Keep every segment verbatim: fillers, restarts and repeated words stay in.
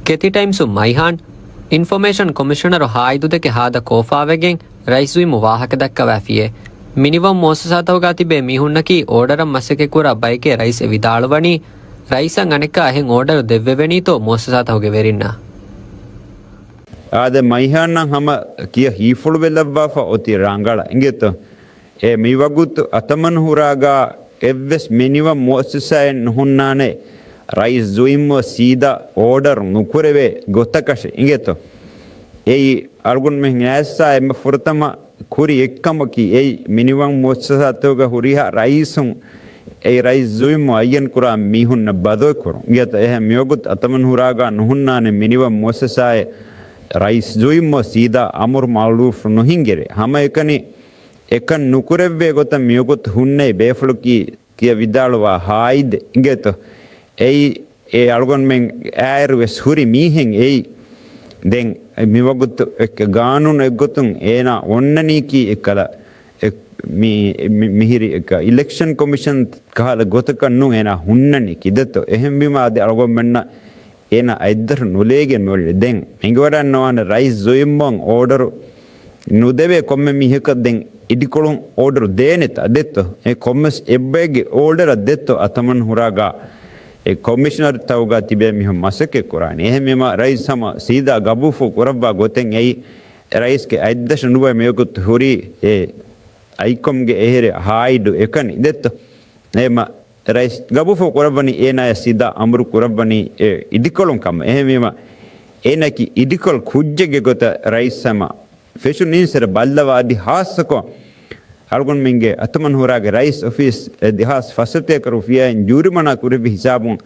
ކެތި ޓައިމްސު މައިހާން، އިންފޮމޭޝަން ކޮމިޝަނަރު ހާއިދުދެކެ ހާދަ ކޯފާވެގެން ރައީސް ޒުއިމް ވާހަކަދައްކަވާފިޔޭ. މިނިވަން މުއައްސަސާތަކުގަ ތިބޭ މީހުންނަކީ އޯޑަރަށް މަސައްކަތްކުރާ ބައެކޭ ރައީސް އެ ވިދާޅުވަނީ، ރައީސަށް އަނެއްކާ އެހެން އޯޑަރު ދެއްވެވެނީތޯ މުއައްސަސާތަކުގެ ވެރިންނަށް. އާދެ، މައިހާންއަށް ހަމަ ކިޔަ ހީފުޅުވެލައްވާފަ އޮތީ ރަނގަޅަށް އިނގޭތޯ. އެ މިވަގުތު އަތަމަން ހުރާގާ އެއްވެސް މިނިވަން މުއައްސަސާއެއް ނުހުންނާނެ، ރައީސް ޒުއިމް ސީދާ އޯޑަރު ނުކުރެވޭ ގޮތަކަށެއް އިނގޭތޯ. އެއީ އަޅުގަނޑުމެން އައިސްސާ އެންމެ ފުރަތަމަ ކުރި އެއްކަމަކީ، އެއީ މިނިވަން މުއައްސަސާތަކުގަ ހުރިހާ ރައީސުން އެއީ ރައީސް ޒުއިމް އައްޔަން ކުރާ މީހުންނަށް ބަދަލު ކުރުން. އިނގޭތޯ، އެހެން މިވަގުތު އަތަމަން ހުރާގާ ނުހުންނާނެ މިނިވަން މުއައްސަސާއެއް ރައީސް ޒުއިމް ސީދާ އަމުރު މައުރޫފް ނުހިންގެރޭ. ހަމައެކަނި އެކަން ނުކުރެއްވޭ ގޮތަށް މިވަގުތު ހުންނެވި ބޭފުޅަކީ ކިޔަ ވިދާޅުވާ ހާއިދެއް އިނގޭތޯ. އެއީ އެ އަޅުގަނޑުމެން އާއިރު ވެސް ހުރި މީހެއް އެއީ. ދެން މިވަގުތު އެއް ގާނޫނު އެއްގޮތުން އޭނާ އޮންނަނީކީ އެއްކަލަ އެ-، މި-، މި-، މިހިރި އެއްކަ އިލެކްޝަން ކޮމިޝަން ކަހަލަ ގޮތަކަށް ނޫން އޭނާ ހުންނަނީ ކިދެތޯ. އެހެންވީމާ އަދި އަޅުގަނޑުމެންނަށް އޭނާ އަތްދަށު ނުލޭގެން މިއުޅެނީ. ދެން އެނގިވަޑަންނަވާނެ ރައީސް ޒުއިމް އޯޑަރު ނުދެވޭ ކޮންމެ މީހަކަށް ދެން އިދިކޮޅުން އޯޑަރު ދޭނެތަ ދެއްތޯ؟ އެ ކޮންމެސް އެއްބައެއްގެ އޯޑަރަށް ދެއްތޯ އަތަމަން ހުރާގާ އެ ކޮމިޝަނަރުތަކުގަ ތިބޭ މީހުން މަސައްކަތް ކުރާނީ؟ އެހެންވީމާ ރައީސް ހަމަ ސީދާ ގަބޫފުޅު ކުރައްވާ ގޮތެއް އެއީ ރައީސްގެ އަތްދަށަށް ނުވެ މިވަގުތު ހުރީ އެ އައިކޮމްގެ އެހެރި ހާއިޑު އެކަނި ދެއްތޯ؟ އެހެމަ ރައީސް ގަބޫފުޅު ކުރައްވަނީ އޭނާޔަށް ސީދާ އަމުރު ކުރައްވަނީ އެ އިދިކޮޅުން ކަމަށް. އެހެންވީމަ އޭނައަކީ އިދިކޮޅު ކުއްޖެއްގެ ގޮތަށް ރައީސް ހަމަ ފެށުނީންސެރަ ބައްލަވާ އަދި ހާއްސަކޮށް އަޅުގަނޑުމެންގެ އަތަމަން ހުރާގެ ރައީސް އޮފީސް އެ ދެހާސް ފަސް ސަތޭކަ ރުފިޔާއިން ޖޫރިމަނާ ކުރެއްވި ހިސާބުން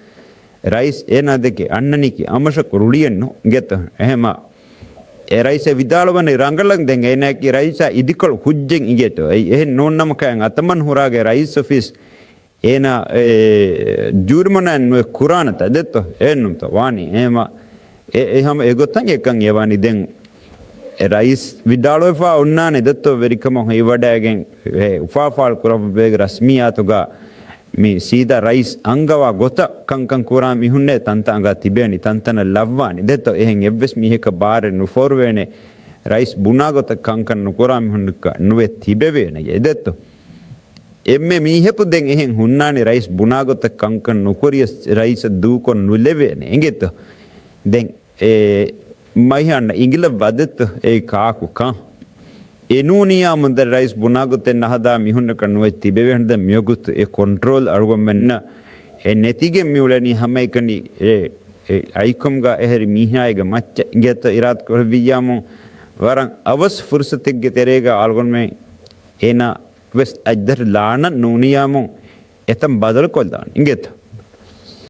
ރައީސް އޭނާ ދެކެ އަންނަނީކީ އަމަށަކު ރުޅިއެއްނު އިނގޭތޯ. އެހެމަ އެ ރައީސް އެ ވިދާޅުވަނީ ރަނގަޅަށް ދެން އޭނާއަކީ ރައީސާ އިދިކޮޅު ކުއްޖެއް އިނގޭތޯ. އެއީ އެހެން ނޫންނަމަކަށް އަތަމަން ހުރާގެ ރައީސް އޮފީސް އޭނާ އެ ޖޫރިމަނާއެއް ނުއެއް ކުރާނެތަ ދެއްތޯ؟ އެއެއްނުތޯ ވާނީ. އެހެމަ އެ، އެ ހަމަ އެގޮތަށް އެކަން އެވާނީ. ދެން އެ ރައީސް ވިދާޅުވެފާ އޮންނާނެ ދެއްތޯ ވެރިކަމަށް ހިތްވަޑައިގެން އެ އުފާ ފާޅު ކުރައްވާ ބޭގެ ރަސްމިއްޔާތުގަ މި ސީދާ ރައީސް އަންގަވާ ގޮތަށް ކަންކަން ކުރާ މީހުންނޭ ތަންތަން އަނގާ ތިބޭނީ، ތަންތަނަށް ލައްވާނީ ދެއްތޯ؟ އެހެން އެއްވެސް މީހަކަށް ބާރެއް ނުފޯރުވޭނެ، ރައީސް ބުނާ ގޮތަށް ކަންކަން ނުކުރާ މީހުންނަކަށް ނުވެ ތިބެވޭނެ އެ ދެއްތޯ؟ އެންމެ މީހަކު ދެން އެހެން ހުންނާނީ ރައީސް ބުނާ ގޮތަށް ކަންކަން ނުކުރިޔަސް ރައީސަށް ދޫކޮށް ނުލެވޭނެ އިނގޭތޯ؟ ދެން އެ މައިހާން އިނގިލައްވާ ދެއްތޯ އެއީ ކާކު ކަން؟ އެ ނޫނިޔާމުން ދެ ރައީސް ބުނާ ގޮތެއް ނަހަދާ މީހުންނަކަށް ނުވެ ތިބެވޭނެ. ދެން މިވަގުތު އެ ކޮންޓްރޯލް އަޅުގަނޑުމެންނަށް އެ ނެތިގެން މިއުޅެނީ ހަމައެކަނި އެ، އެ އައިކޮމްގަ އެހެރި މީހާއިގެ މައްޗަށް އިނގޭތޯ އިރާދަ ކުރެއްވިއްޔާމު ވަރަށް އަވަސް ފުރުސަތެއްގެ ތެރޭގަ އަޅުގަނޑުމެން އޭނާ ވެސް އަތްދަށް ލާނަން ނޫނިޔާމު އެތަން ބަދަލުކޮށްލާން އިނގޭތޯ؟